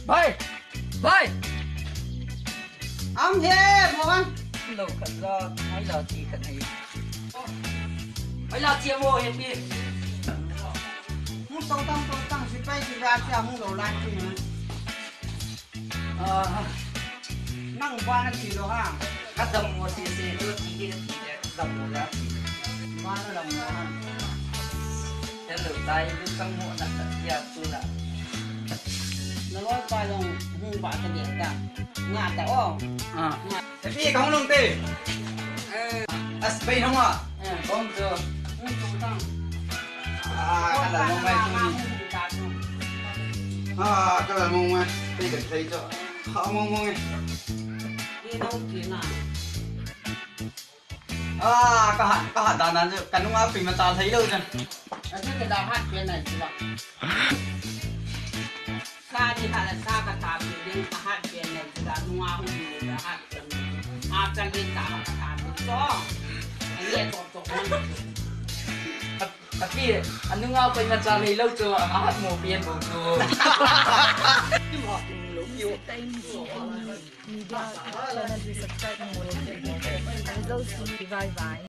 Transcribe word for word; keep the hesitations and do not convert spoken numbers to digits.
Bhai! Bhai! Am he, mo an. Lo khat la, ai la ti khat nei. Ai la ti mo he pi. Mu to tang to tang si pai si ra ti mu lo la ti. Ah, nang ba na ti lo ha. Ka dam mo si si lo ti ti ti. Lam mo la. Ma la lam mo la. Hello, tai lu sang mo na ta ya tu la. Na loi pa long hung ba ta de ta. Nga ta o. Ah. Nga. Tapi kang long te. Eh. As bai hong a. Eh. Kong tu. Hung tu ta. Ah, ka la mo mai tu ni. Ah, ka la mo mai. Pe ka thei cho. Ha mo mo. Ni nong ki na. Ah, ka hat, ka hat dan dan chu, ka nunga koima cha thei lou chan. Achu ke da hat pen nai chu ba. Sa ni hat la sa ka ta pen ding ka hat pen nai chu ba, nunga hu ni ka hat pen nai. A chan ni ta ka ta pen chu. Ani to to. A, a pi, a nunga koima cha thei lou chu, a hat mo pen bou chu. Media channel hi subscribe mo le. Result hi bye bye.